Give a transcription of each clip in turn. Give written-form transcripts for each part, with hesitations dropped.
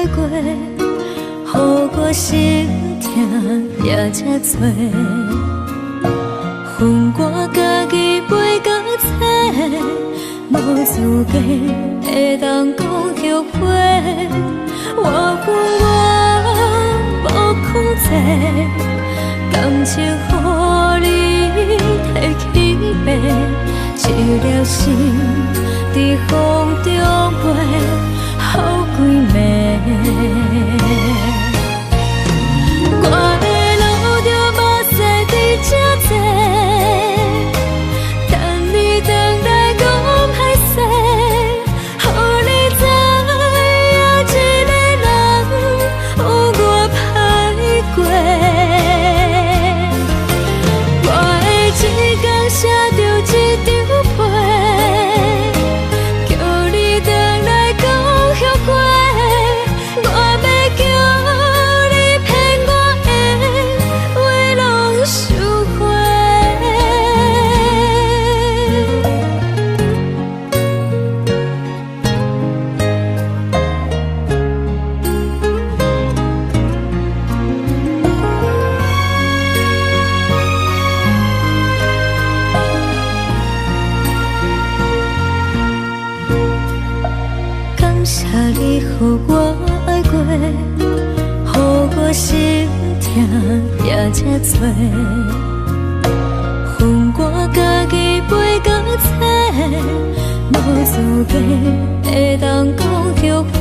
愛過，予我心疼也這濟。恨我家己袂到找，無資格會當講後悔。我恨我無控制，感情予你提去爬，一粒心佇風中飛，予規暝。我會流著目屎佇這坐，等你轉來講歹勢，予你知影一个人有偌歹過。我會一工寫著一張批，叫你轉來講後悔。我欲叫你騙我的話攏收回。感謝你予我愛過，予我心疼也這濟。恨我家己袂到找，無資格會當講後悔。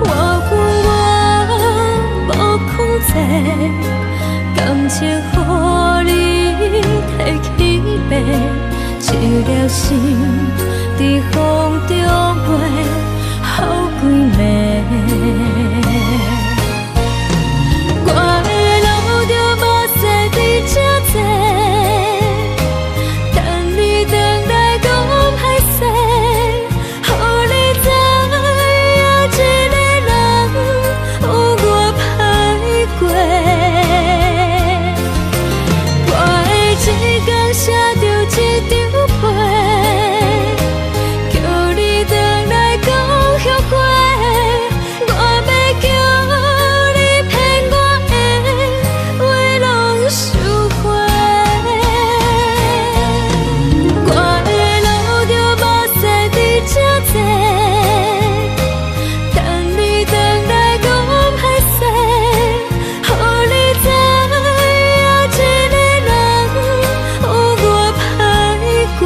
我恨我無控制，感情予你提去爬，一粒心佇風中飛，予規暝。我會流著目屎佇這坐，等你轉來講歹勢，予你知影一個人有偌歹過。我會一工寫著一張批，叫你轉來講後悔。我欲叫你騙我的話攏收回。我會流著目屎佇這坐，等你轉來講歹勢，予你知影一個人有偌歹過。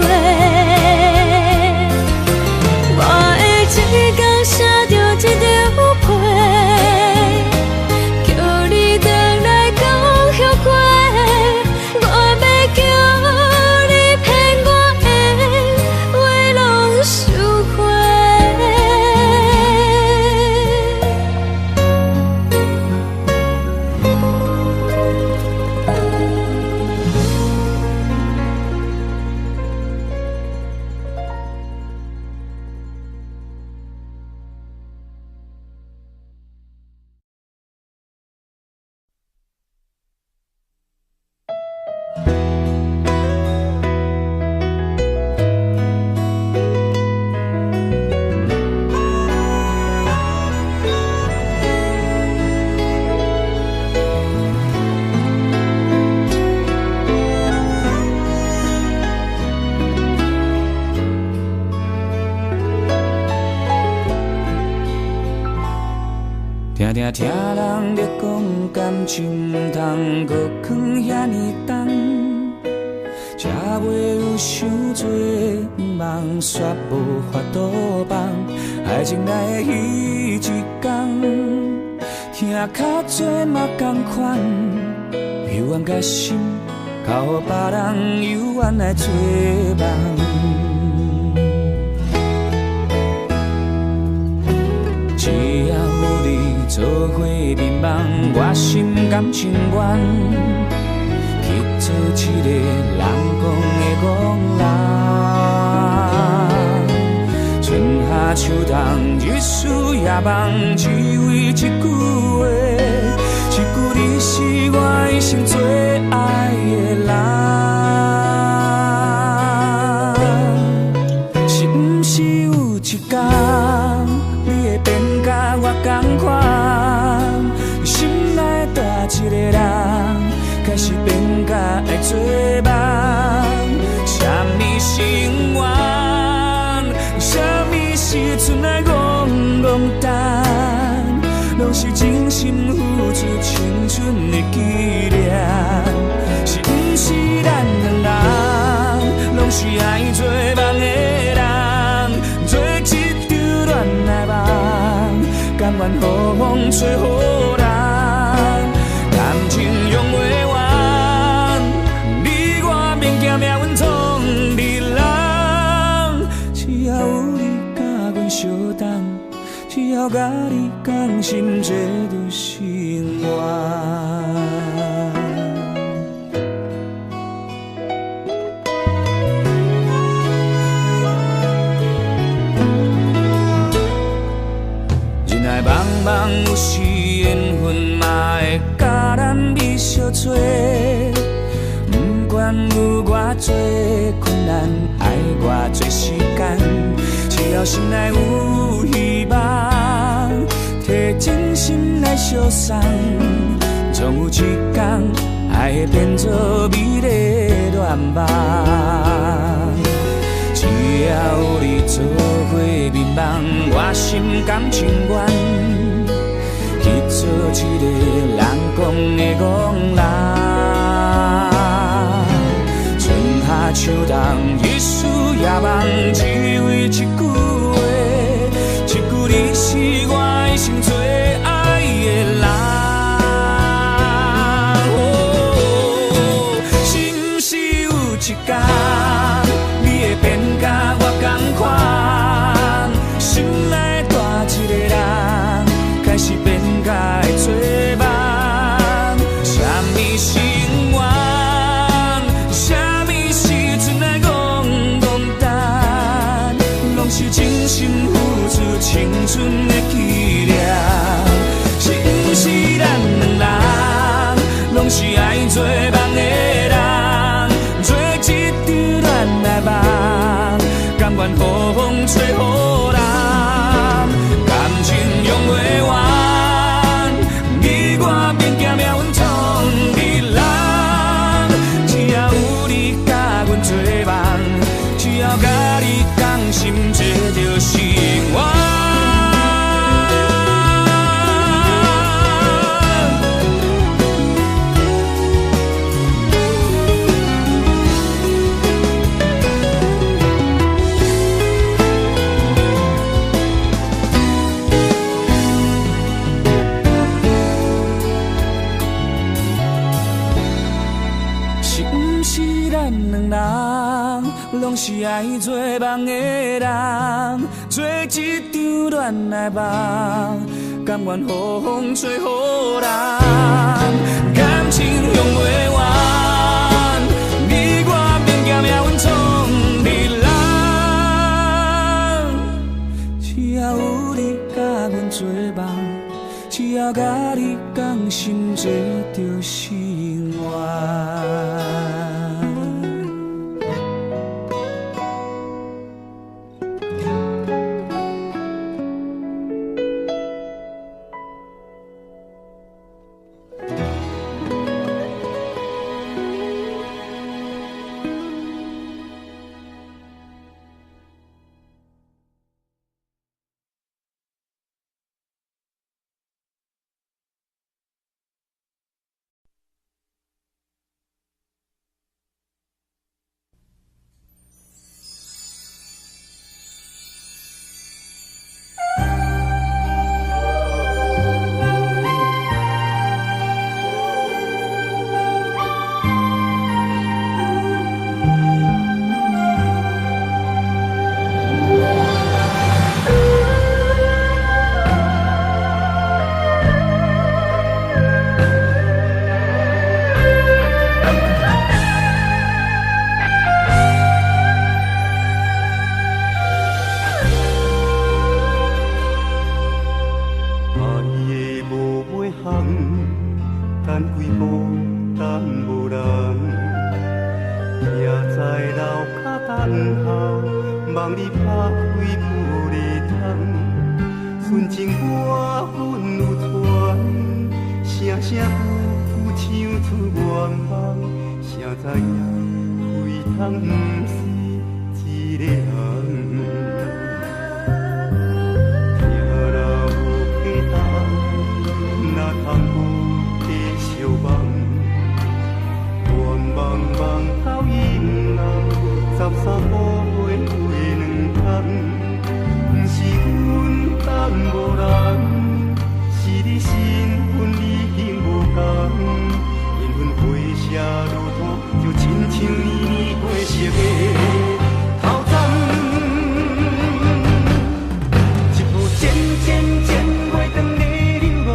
我會一工寫著一張批，叫你轉來講後悔。我欲叫你騙我的話攏收回。定定聽人咧講感情毋通閣囥遐爾重，才袂有傷濟願望，煞無法度放。愛情來的彼一工，聽較濟嘛仝款，猶原共心交予別人，猶原來做夢。只要有你做伙眠夢，我心甘情願去做一個人講的戇人。春夏秋冬，日思夜夢，只為一句話，一句你是我一生最愛的人。是毋是有一天，你會變甲我仝款，心内蹛一个人，开始变甲爱做梦。啥物是永远？啥物是賰来戆戆等？拢是真心付出青春的纪念。是毋是咱两人，拢是爱做梦的人？做一场恋爱梦，甘愿予风吹予人，感情用袂完，你我免惊命运创治人。只要有你佮阮相同，只要佮你仝心，这就是永远。人爱茫茫，有时缘分嘛会共咱微相揣。不管有偌济困难，爱偌济时间，只要心内有希望，提真心来相送，总有一天爱会变作美丽恋梦。只要有你做伙眠梦，我心甘情愿去做一个人讲的戆人。春夏秋冬，日思夜梦，只为一句话，一句你是我一生最爱的人。是毋是有一天，你会变甲我仝款？心内蹛一个人，开始变甲会做梦。啥物是永远？啥物是賰来戆戆等？拢是真心付出青春的纪念。是毋是咱两人，拢是爱做梦的人？做一场恋爱梦，甘愿予风吹予人，感情用袂完，你我免惊命运创治人。只要有你佮阮做梦，只要佮你仝心，这就是永远。是毋是咱两人，拢是爱做梦的人？做一场恋爱梦，甘愿予风吹予人，感情用袂完，你我免惊命运创治人。只要有你佮阮做梦，只要佮你仝心，这就是永远。望你拍开玻璃窗，純情我阮有傳，聲聲句句唱出願望，誰知影開通毋是一个人。疼若無價值，哪通閣繼續望？願望望到陰暗，13个月飞2冬。毋是阮等無人，是你身份已經無仝。緣分花謝落土，就親像年年過色的頭鬃。一步前前前袂當的留戀，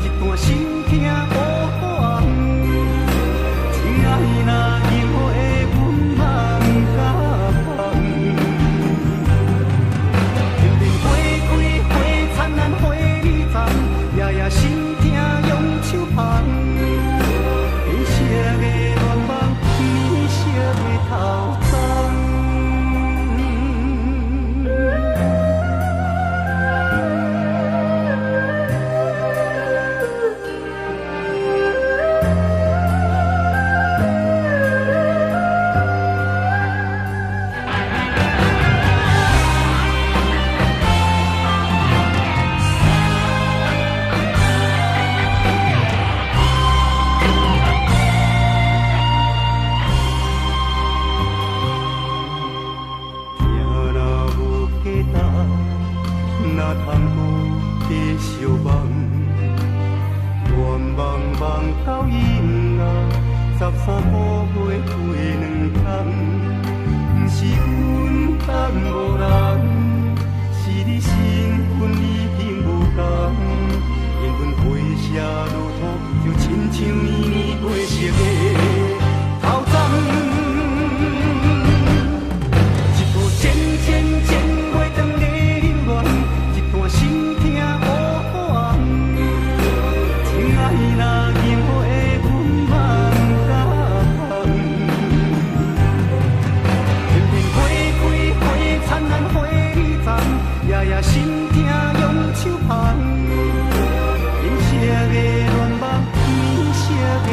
一段心疼烏黃。情愛若樱花，阮嘛毋敢放。偏偏花開花燦爛花裡藏，夜夜心疼用手捧。變色的願望，變色的頭鬃。疼若無價值，哪通閣繼續望？願望望到陰暗，13个月飛2冬。毋是阮等無人，是你身份已經無仝。緣分花謝落土，就親像年年過色的頭鬃。一步前前前袂當的留戀，一段心疼烏黃。情愛若櫻花，阮嘛毋敢放。偏偏花開花燦爛花裡藏，夜夜心疼用手捧。變色的願望，變色的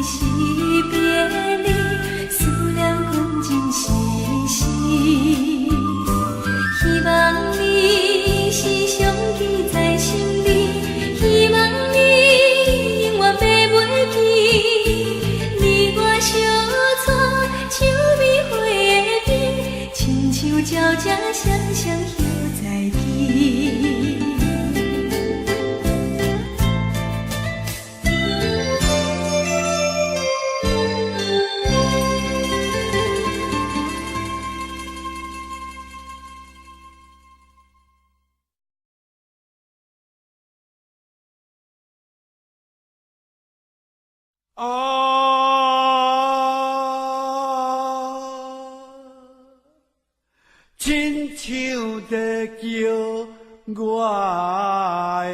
是別離，思念講真時時。希望你時常記在心裡，希望你永遠袂袂記。你我相撮像米花的邊，親像鳥只雙雙歇在起。啊，親像在叫我的。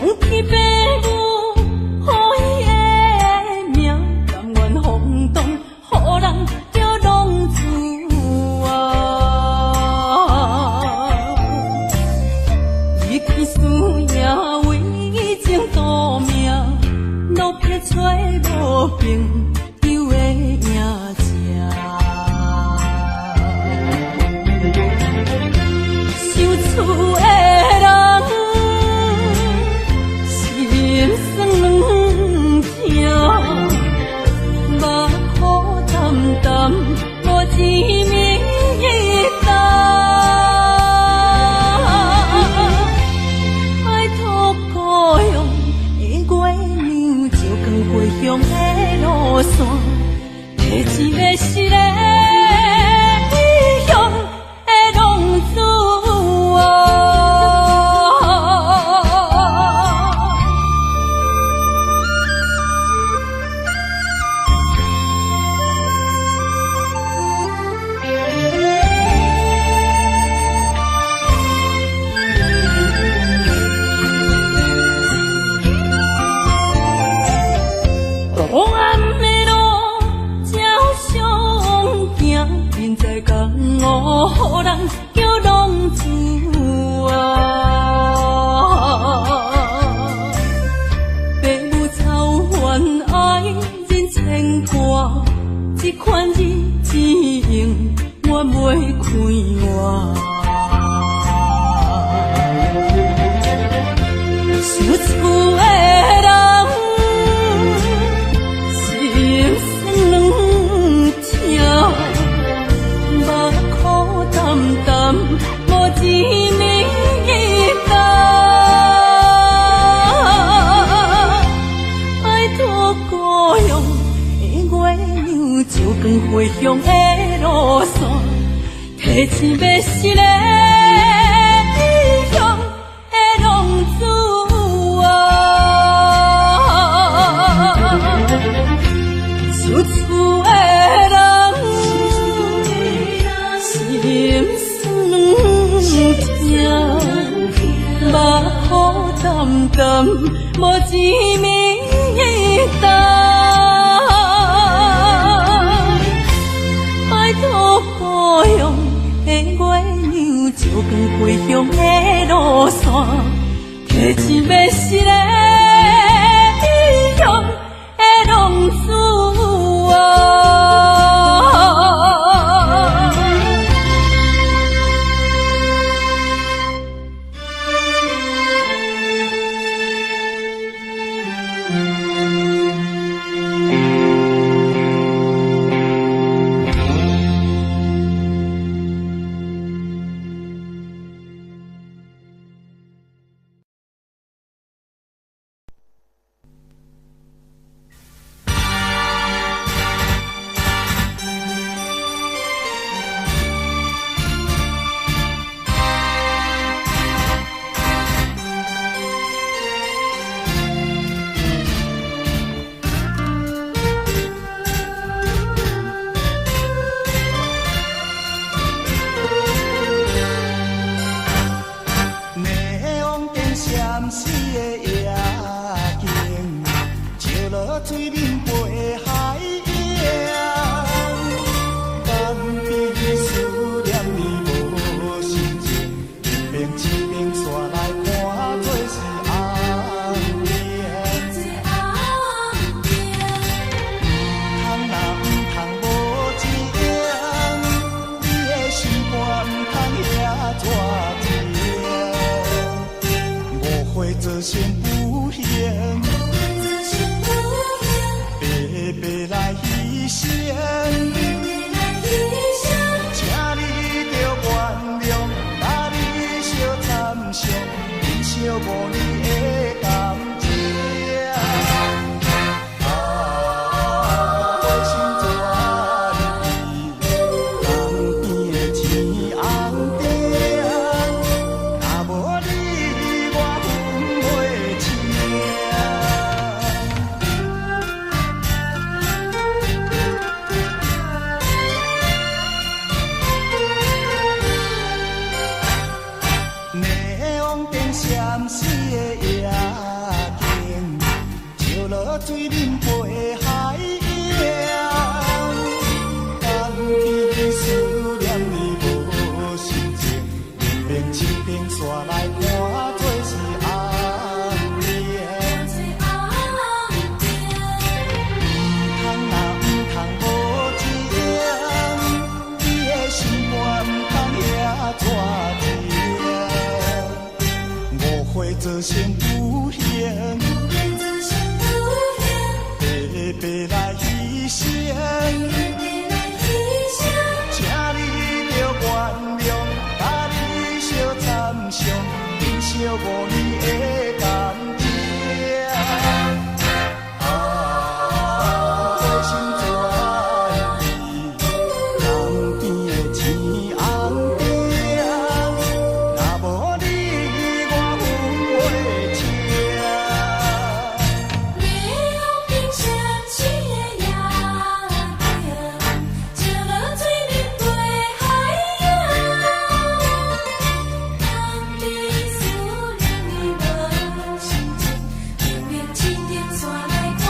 風起白霧，予伊的名，甘願風動，予人叫浪子啊。伊去输赢为情赌命，落魄找无朋友的影子。想厝的人，心酸疼，目苦澹澹，無一暝冬。拜託故鄉的月娘，照光回鄉的路線，提一个失的異鄉的浪子啊。黑暗的路照相行，人在江湖，予人叫浪子啊。白母草原愛人牽掛，這款日子永遠袂快活。想厝的人，心酸疼，目苦澹澹，無一暝冬。拜託故鄉的月娘，照光回鄉的路線，提一个失的異鄉的浪子啊。想厝的人，心酸疼，目苦澹澹，無一暝冬。拜託故鄉的月娘，照光回鄉的路線，提一个失的異鄉的浪子啊。明天灯煞來看做是紅燈。毋通若毋通無情，你的心肝毋通遐熱情。誤會造成不幸，白白來犧牲。請你著原諒，甲你相參詳，珍惜五年的感情。啊，回心轉意，江邊的青紅燈，若無你，我分袂清。霓虹燈閃烁的夜景，照落水面飛海影。江邊思念你無心情，明明天燈煞來看做是紅燈。毋通若毋通無情，你的心肝毋通遐熱情。誤會造成不幸，白白來犧牲。請你著原諒，甲你相參詳，珍惜五年的感情。啊，回心轉意，江邊的青紅燈，若無你，我分袂清。霓虹燈閃烁的夜景，照落水面飛海影。江邊思念你無心情，明明天燈煞來看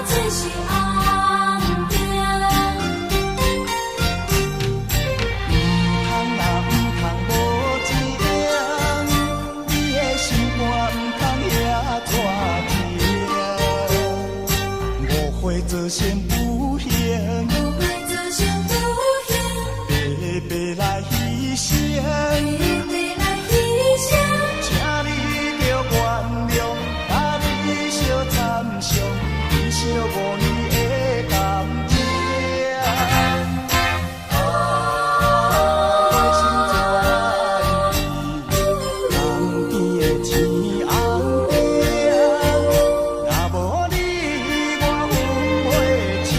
做是紅燈。毋通若毋通無情，你的心肝毋通遐熱情。誤會造成不幸，白白來犧牲。請你著原諒，甲你相參詳，珍惜五年的感情。啊，回心轉意，江邊的青紅燈，若無你，我分袂清。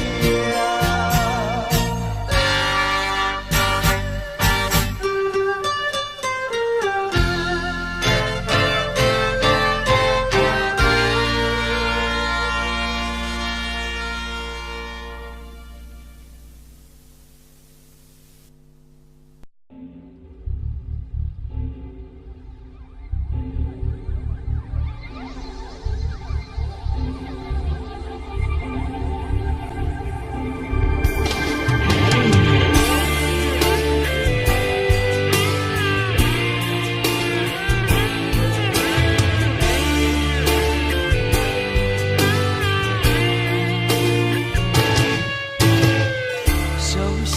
消失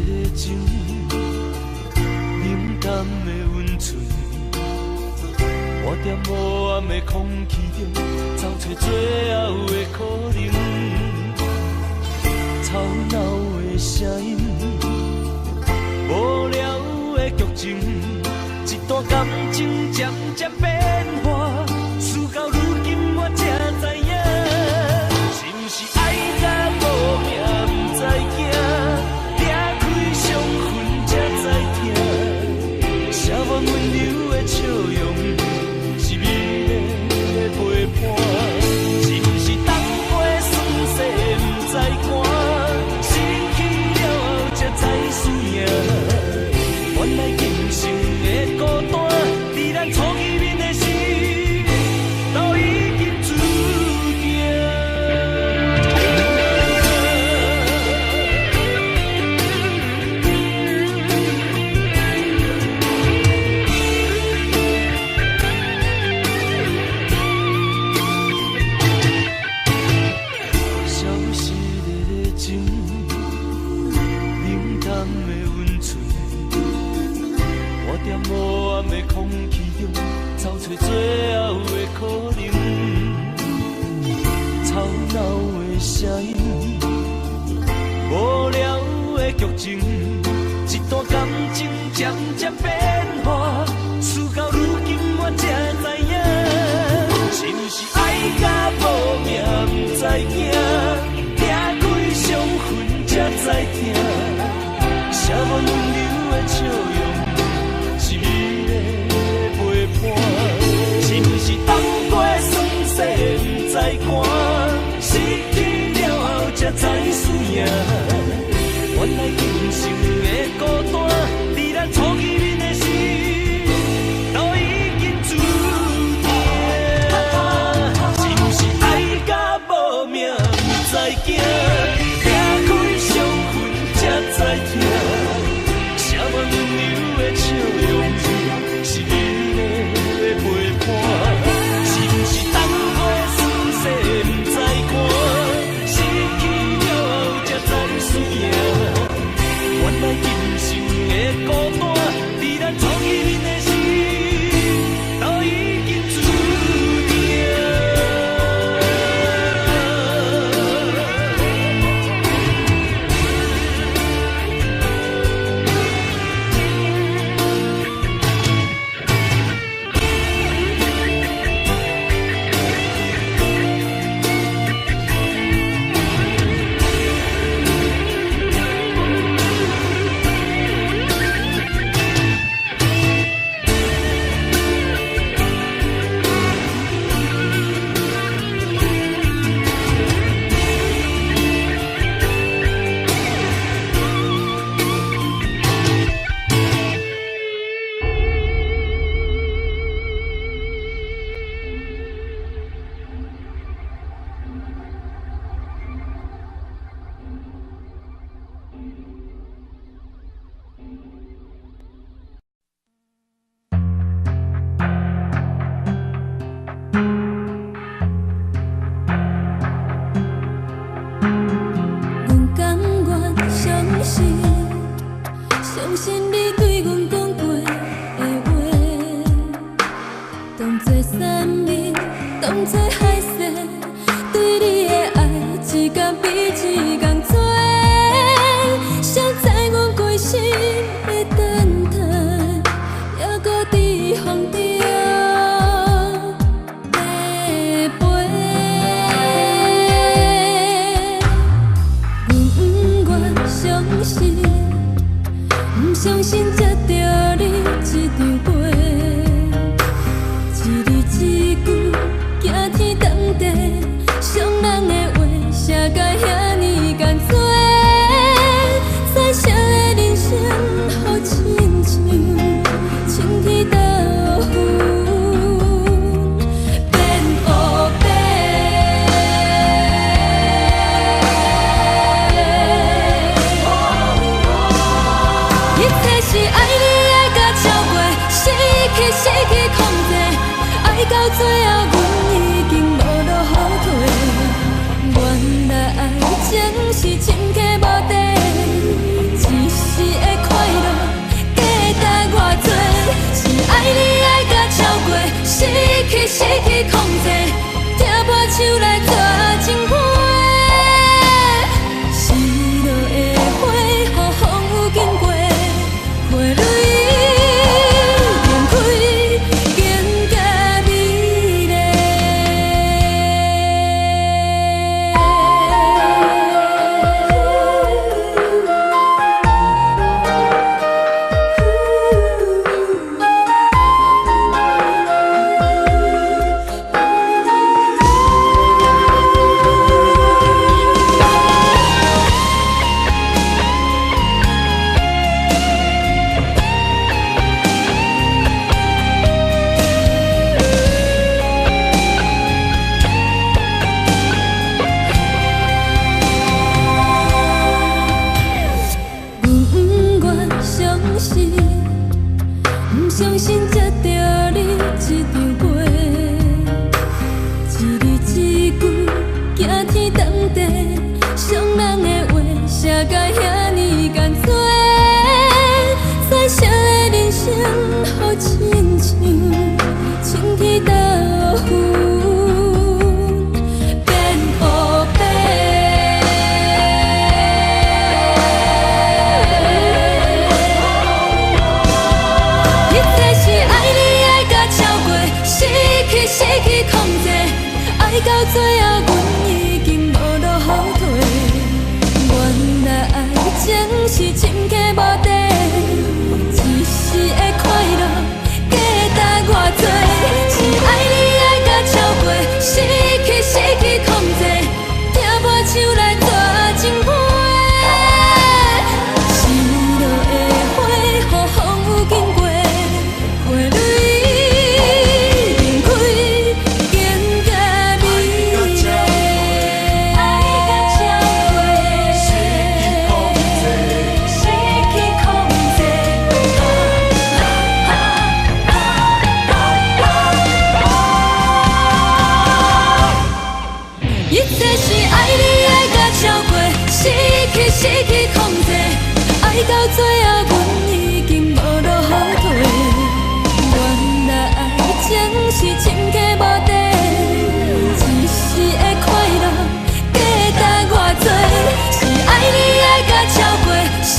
的情，冷淡的温存，我踮黑暗的空氣中，找找最後的可能。吵鬧的聲音，無聊的劇情，一段感情漸漸變化，事到如今我才知影，是毋是愛甲無命不知驚，裂開傷痕才知疼，寫滿溫柔的笑容，是美麗的陪伴，是毋是冬過霜雪不知寒，失去了後才知輸贏。原來今生的孤單，佇咱初見面的時。找最後的可能。吵鬧的聲音，無聊的劇情，一段感情漸漸變化，事到如今我才知影，是毋是愛甲無命不知影，拆開傷痕才知疼，誰無溫柔的笑容是美麗的陪伴，是毋是放過酸澀不知寒，失去了後才知輸贏。原來今生的孤單，佇咱初見面的時，都已經注定。是毋是愛甲無命不知驚，拆開傷痕才知疼，誰無溫柔的笑容是美麗的陪伴，是毋是放過酸澀不知寒，失去了後才知輸贏。原來今生的孤單，佇咱初見面的時，都已經注定。阮甘願相信，相信你對阮講過的話，當作山盟，當作海誓，對你的愛一天比一天多。誰知阮規心的等待，猶閣佇風中飛飛。阮不願相信，不相信接著你這場飛，一字一句驚天動地，傷人的話，誰共遐爾艱多？彩色的人生，予親像青天豆腐變烏白。一切是愛你愛甲超過，失去失去控制，愛到最後，阮已經無路予退。原來愛情是深刻無底，一時的快樂價值偌濟？是愛你愛甲超過，失去失去控制，拆破手來绝情批。失落的花，予風雨經過，花蕊已經開，更加美麗。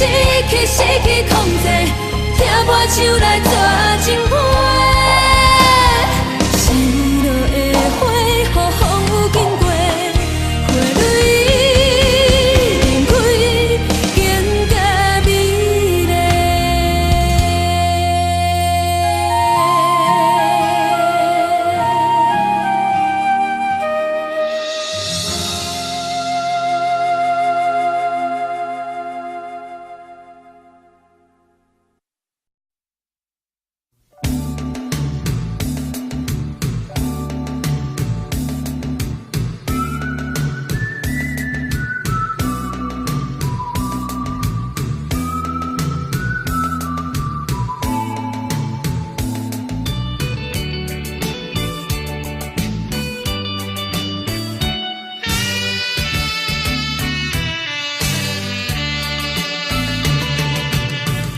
失去控制，拆破手来绝情花。失落的花，予风雨经过，花蕊开，更加美丽。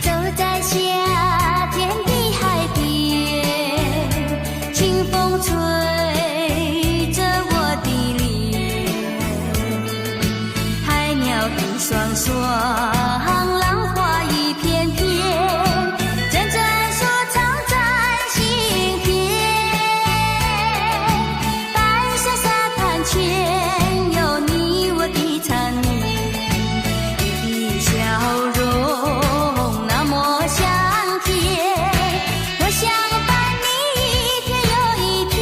走在夏天的海边，清风吹着我的脸，海鸟一双双，浪花一片片，阵阵说唱在心田。白色沙滩前有你我的缠绵。你的笑容那么香甜，我想伴你一天又一天。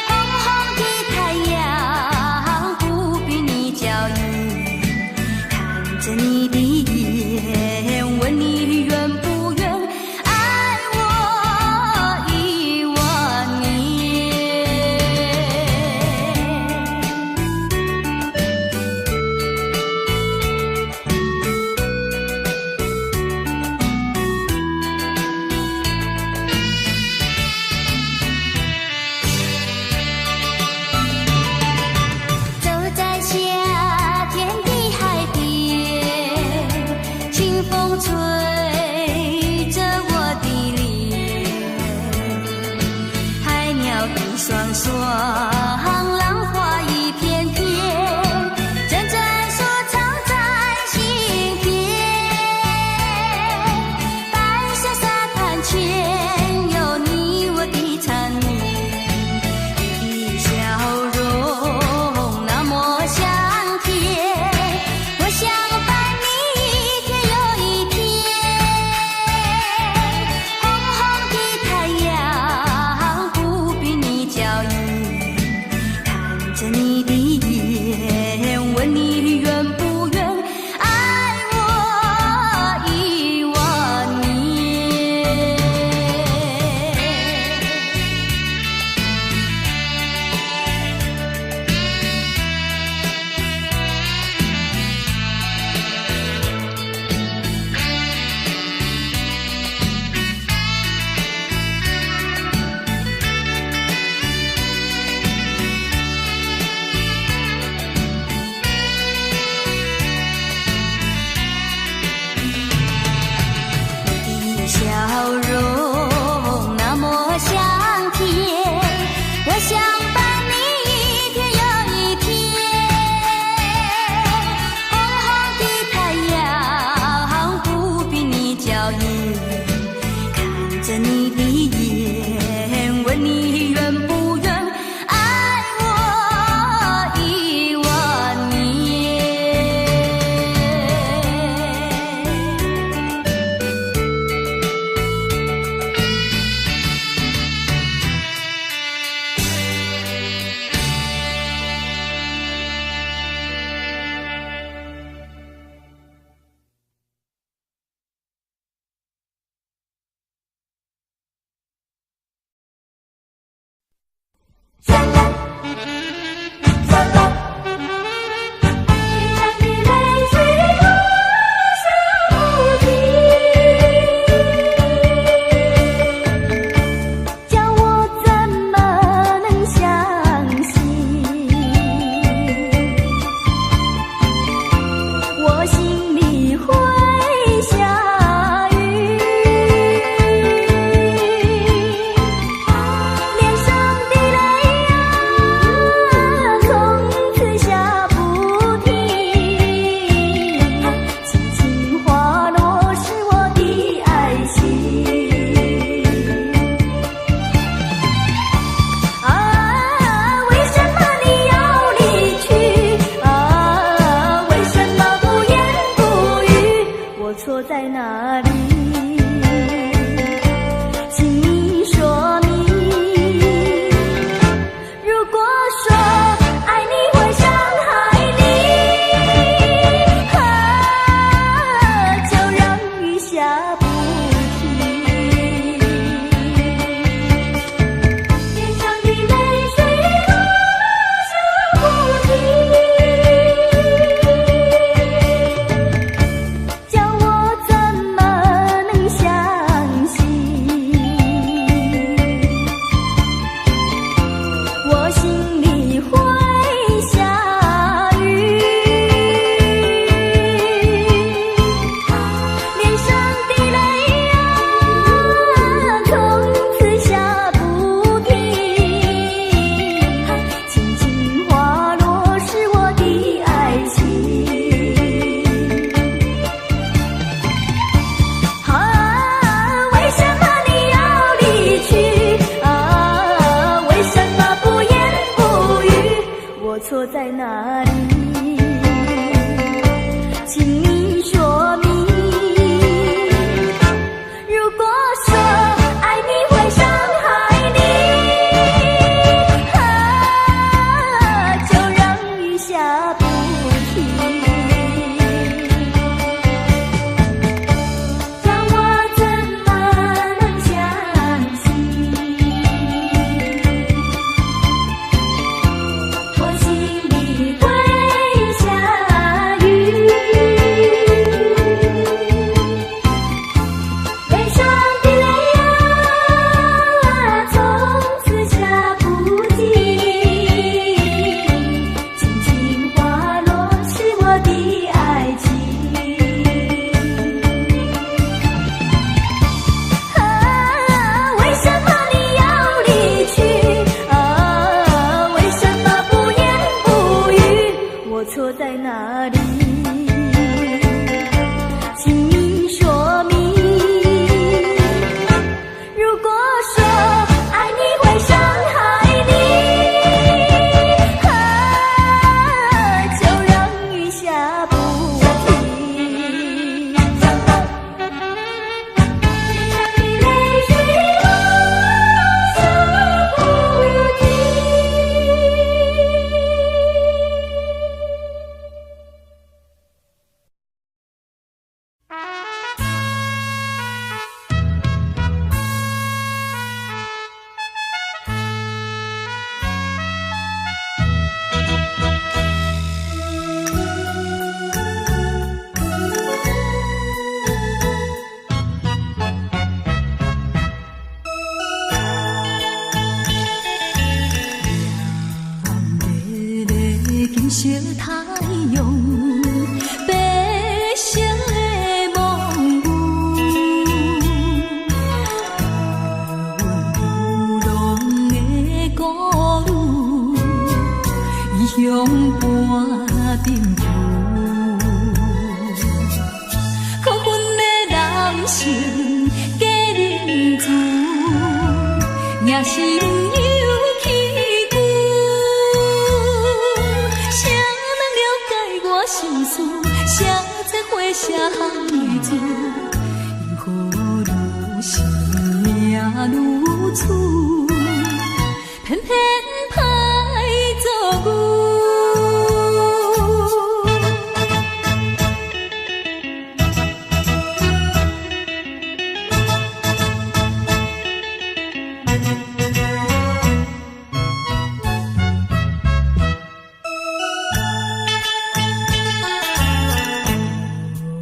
红红的太阳不比你娇艳，看着你的眼，问你愿不愿爱我一万年。走在夏天的海边，清风吹着我的脸，海鸟一双双，浪花一片片，阵阵说唱在心田。白色沙滩前有你我的缠绵。你的笑容那么香甜，我想伴你一天又一天。红红的太阳不比你娇艳，看着你的眼，问你愿不愿爱我一万年。你的笑容那么香甜，我想伴你一天又一天。红红的太阳不比你娇艳，看着你的眼，问你愿不愿爱我一万年。清澈的泪水落下不停，叫我怎么能相信？我心里会下雨，脸上的泪啊。錯在哪裡？請你說明。如果說愛你會傷害你，啊，就讓雨下不停。叫我怎麼能相信？我心裡會下雨，悲傷的淚啊，從此下不停，輕輕滑落是我的愛情。啊，為什麼你要離去？啊，為什麼不言不語？我錯在哪裡？請你說明。如果說愛你會傷害你，啊，就讓雨下不停。淚水啊，下不停。艷麗的金色太陽，白色的夢霧，予阮流浪的孤女，異鄉半點浮。可恨的人生假仁慈，赢心有气久。谁人了解我心事？谁知花谢香味滋？因何如生命如此，偏偏歹做牛。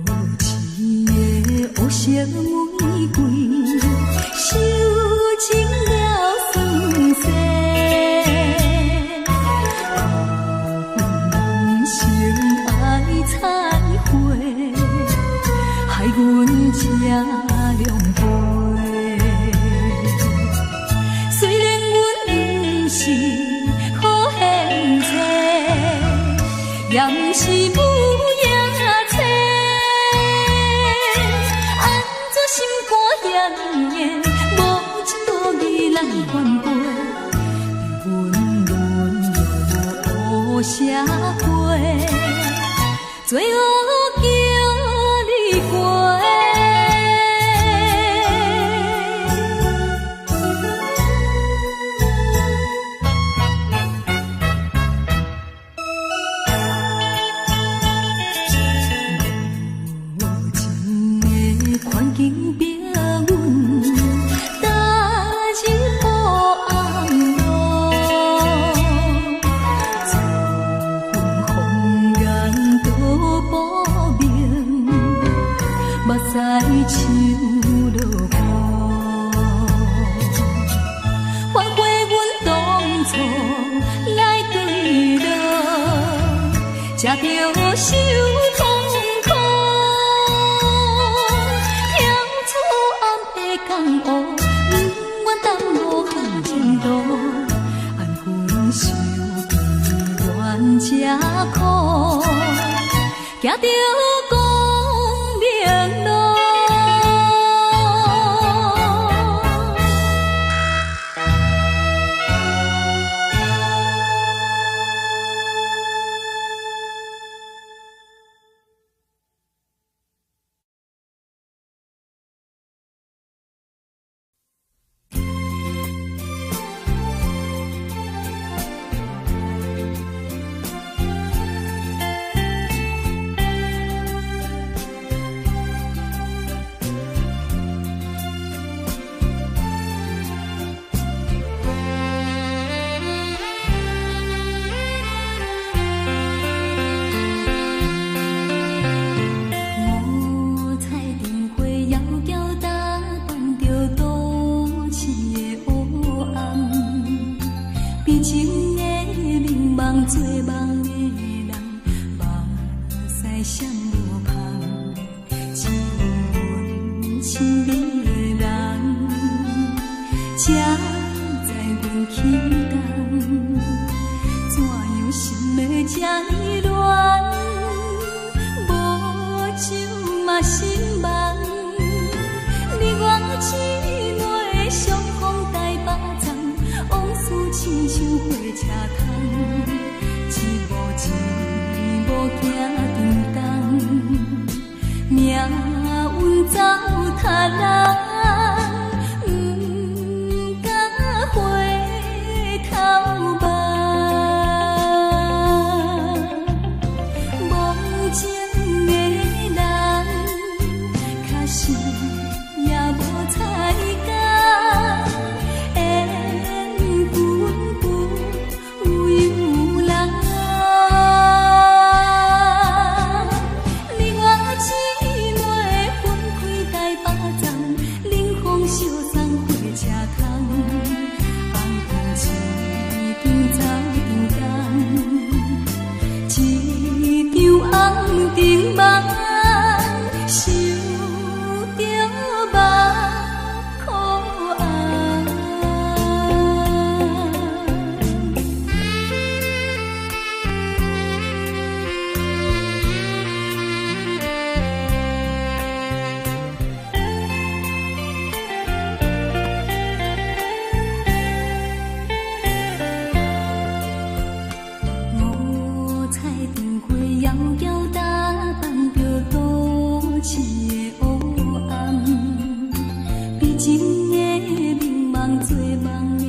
無情的烏色玫瑰，受盡了酸涩。可恨人生愛彩花，害阮這狼狽。雖然阮不是好現世，也毋是無影册。按怎心肝遐呢硬，無情無義來反背，予阮淪落烏社會，罪惡叫你過。無情的環境逼阮踏入黑暗路，自阮红颜都薄命，目屎像落雨。反悔阮當初來坠落，才著受痛苦。跳出暗的江湖，不愿耽误好前途，安分守己愿吃苦，行著光明路。市的黑暗，悲情的眠梦做梦的人，目屎闪无芳，只有阮亲爱的人，才知阮起工，怎样心会这呢乱？无酒嘛心梦，你我姊妹相逢台北站，往事亲像火车窗，一步一步行长东，命运走他人，不敢回头望。无情的人，确实也无彩工，缘分不由人。你我姊妹分开台北站，冷风相送火车窗，红灯一张走长东，一场红灯梦，想著目苦红。五彩灯花遥遥打扮著都市的黑暗，悲情的眠梦做梦的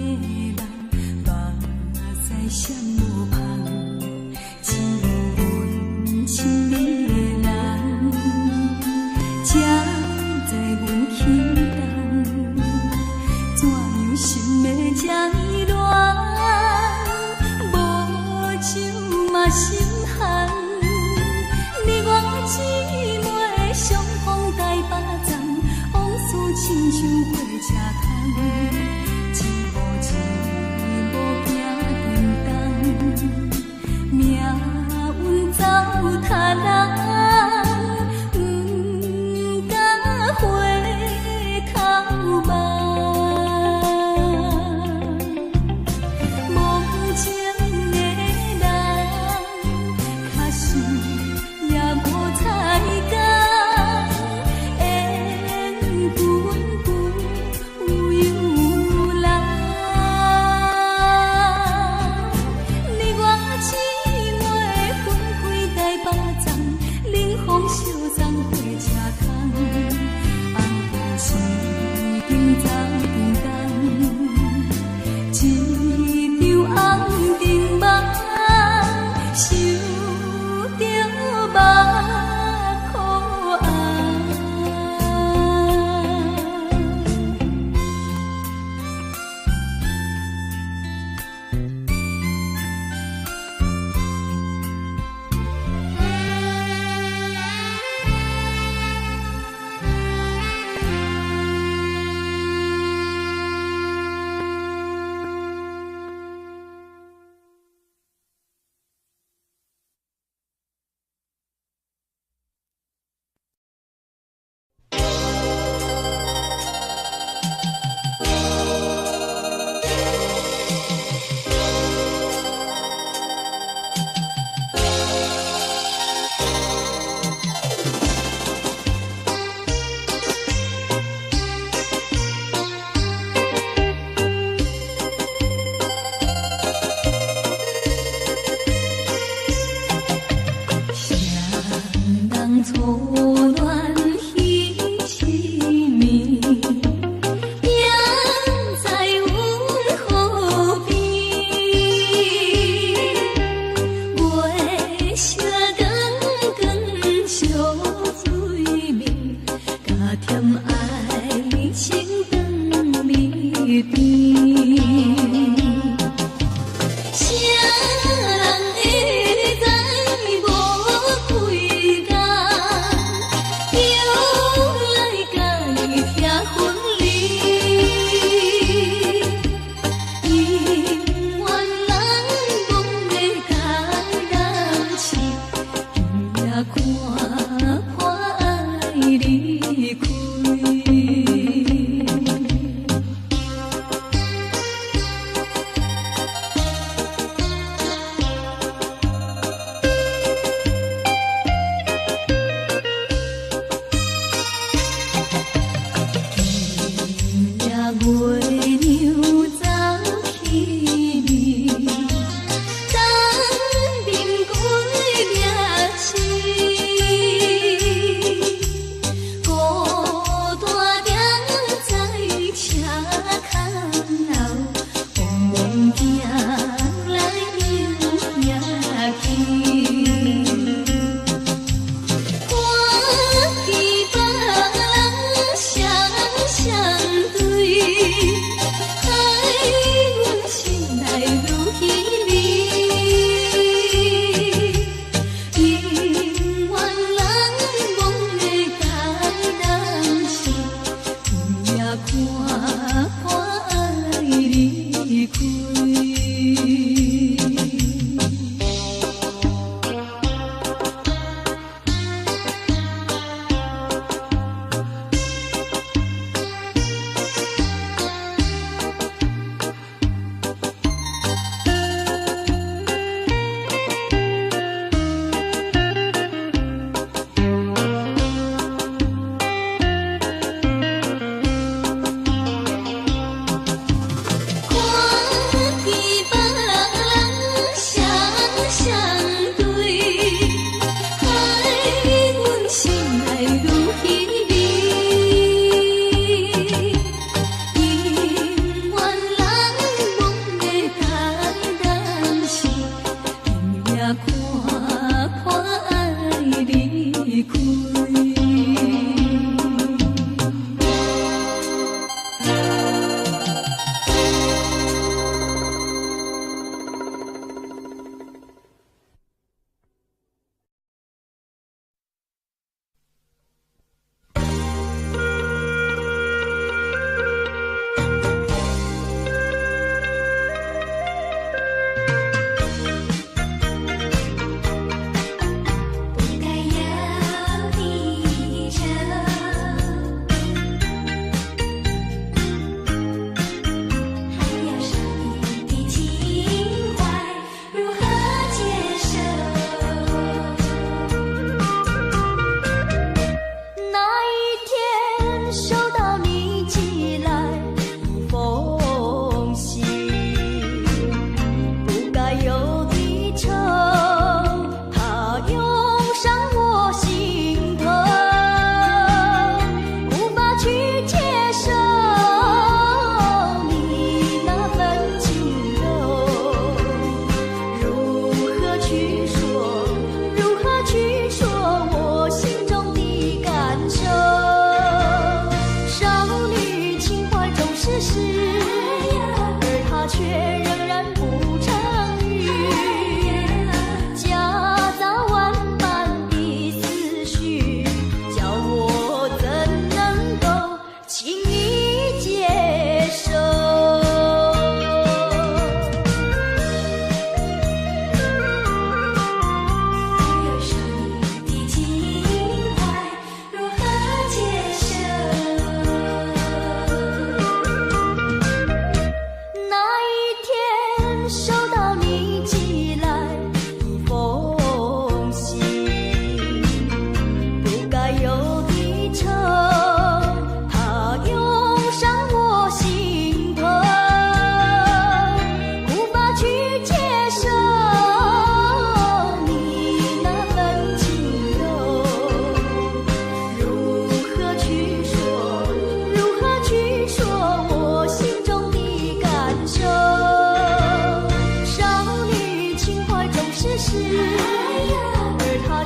人，目屎闪无芳，只有阮亲爱的人，才知阮起动，怎样心会这呢乱？无酒嘛心寒，你我姊妹相逢台北站，往事亲像火车窗，一步一步行长东，命运走他人，不敢回头望。无情的人，确实也无彩工，缘分不由人。你我姊妹分开台北站，冷风相送火车窗，红灯一张走长东，一场红灯梦，想著目苦红。谁人初恋彼一暝，也在阮河边。月色光光相对面，加添爱情长美甜。谁人会知无几工，又来共你拆分离？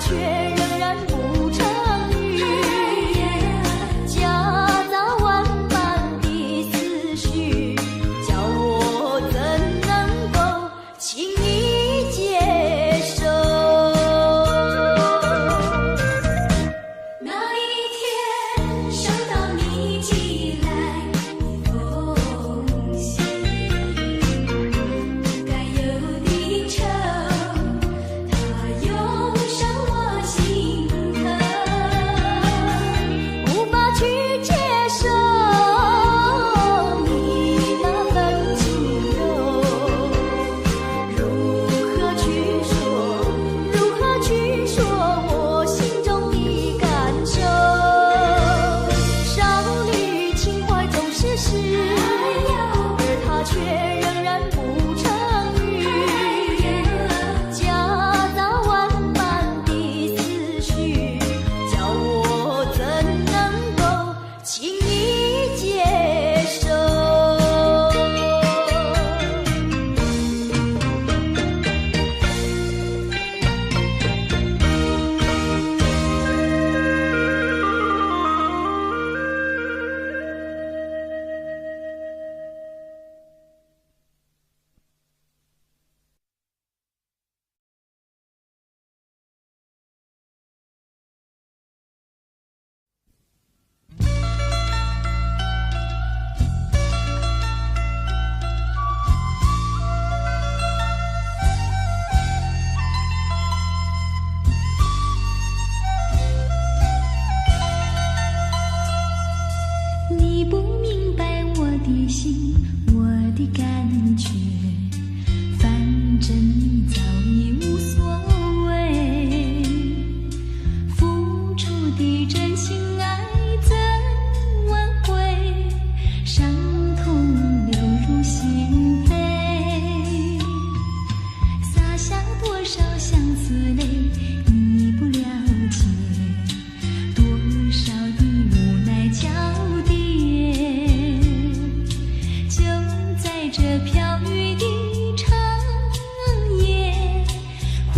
卻仍然不成語，夾雜萬般的思緒，叫我怎能夠輕易接受？那一天收到你寄來一封信，不該有的愁，它湧上我心頭，無法去接受你那份輕柔，如何去說？如何去說我心中的感受？少女情懷總是詩，而她卻仍然不成語，夾雜萬般的思緒，叫我怎能夠輕易接受？你不明白我的心，我的感覺，反正你早已無所謂。付出的真情愛怎挽回？傷痛流入心扉，灑下多少相思淚，你不了解。多少的無奈交疊，就在這飄雨的長夜，揮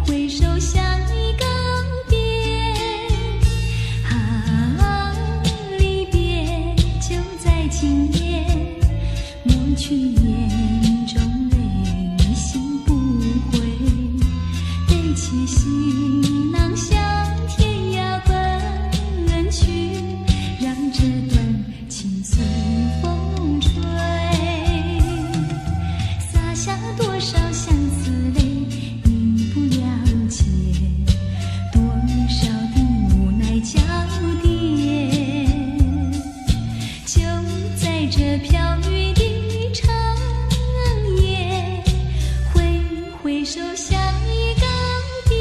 揮手向你告別。啊，離別就在今夜，抹去眼中淚，心不悔，背起行囊向天涯奔去，讓這段情隨風吹，灑下多少相思淚，你不了解，多少的無奈交疊，就在這飄雨的長夜，揮揮手向你告別。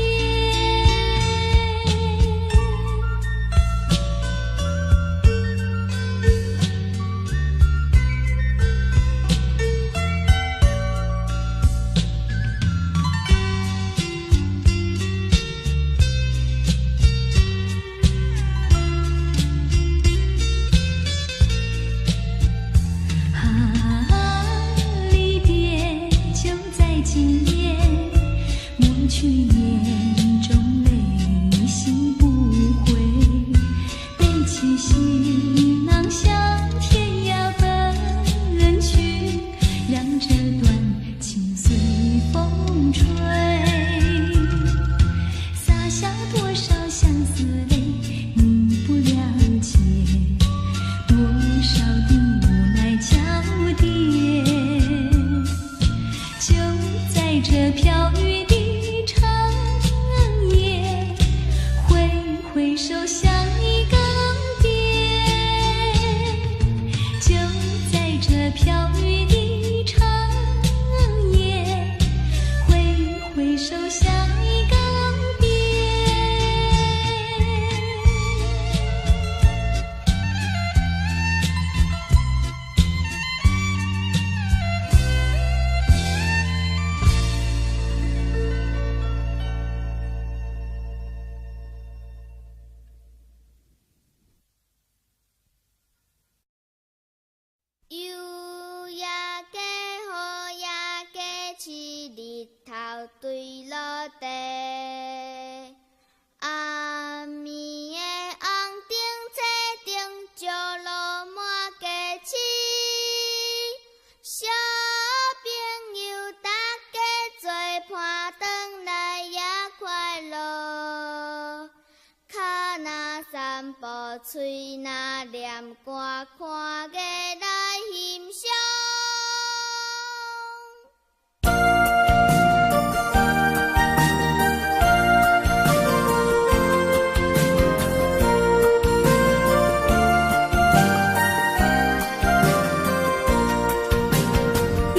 啊，離別就在今夜，抹去眼中淚，心不悔，背起行囊向天涯奔去，讓這段情隨風吹，灑下多少相思淚，你不了解，多少的無奈交疊，就在這飄雨的長夜，揮揮手向你告別。就在這飄雨的長夜，揮揮手向你告別。悠悠。喙若念歌，看月來欣賞。雨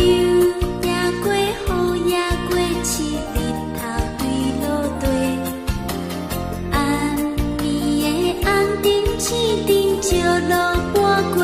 也過，雨也過，拭日頭對落地。暗暝的紅燈、星燈，照落半過。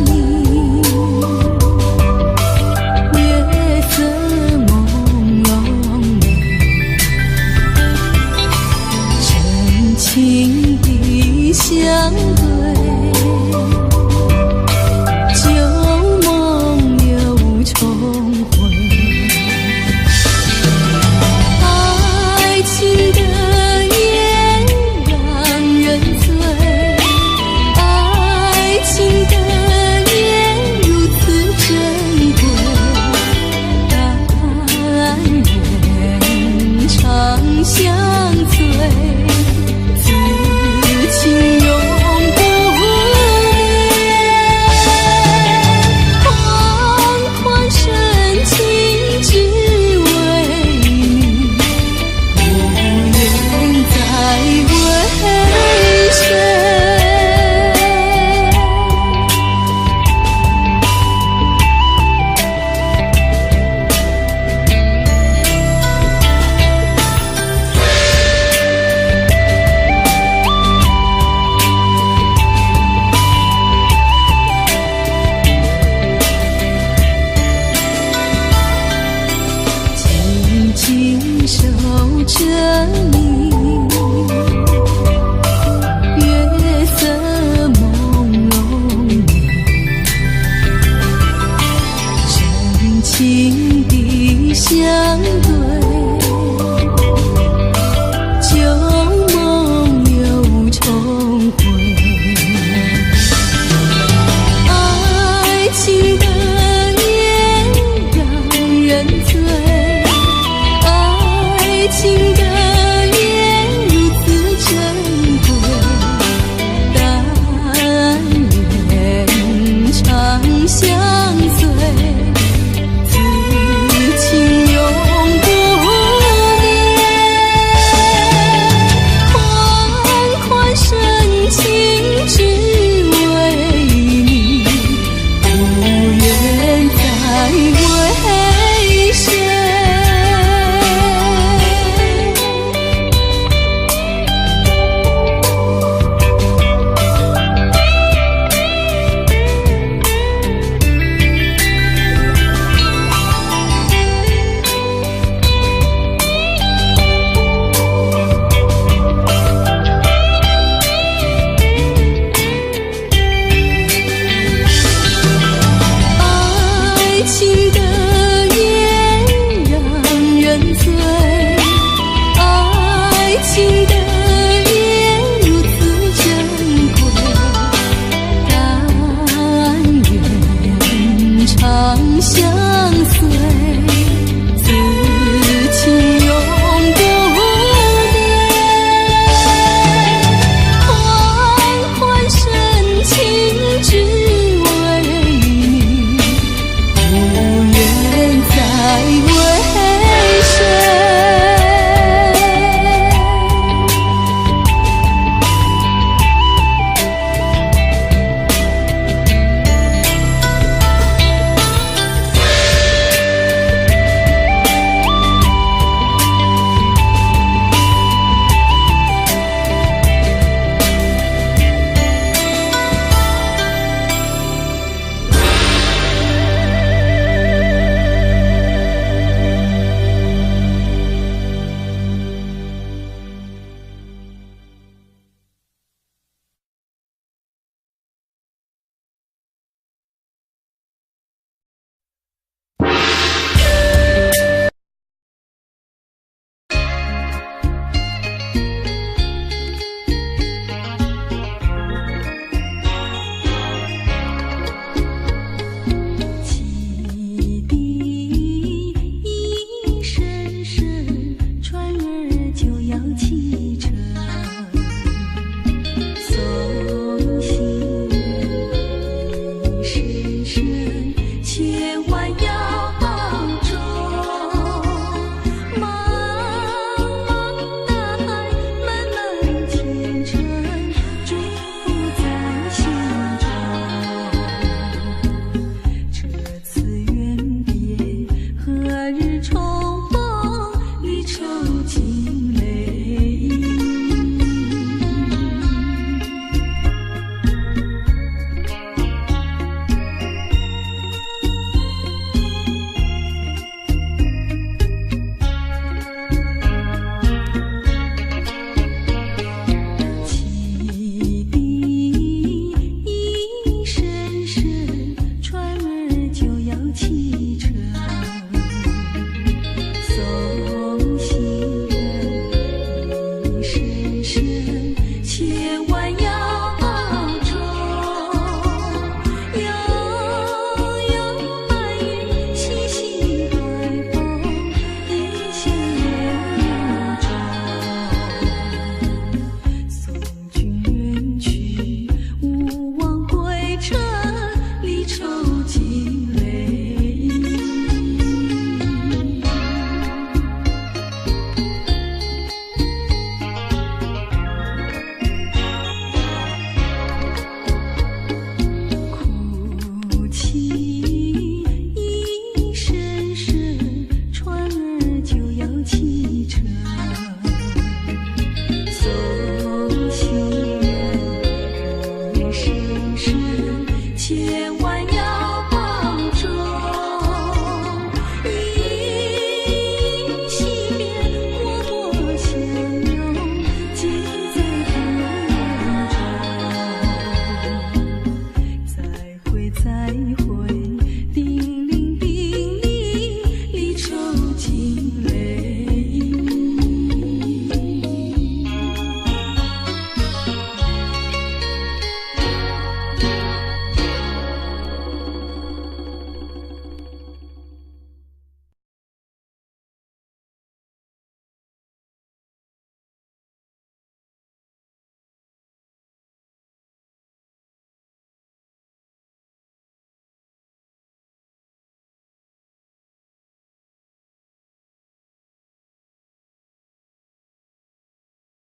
你，月色朦胧美，深情的相對，舊夢又重回。愛情的夜讓人醉，愛情的夜如此珍貴，但願長相隨，此情永不滅。款款深情只為你，不願再為誰。緊緊守著你，月色朦胧美，深情的相對，舊夢又重回。愛情的夜讓人醉，愛情的夜如此珍貴，但願長相隨，此情永不滅。款款深情只為你，不願再為誰。出。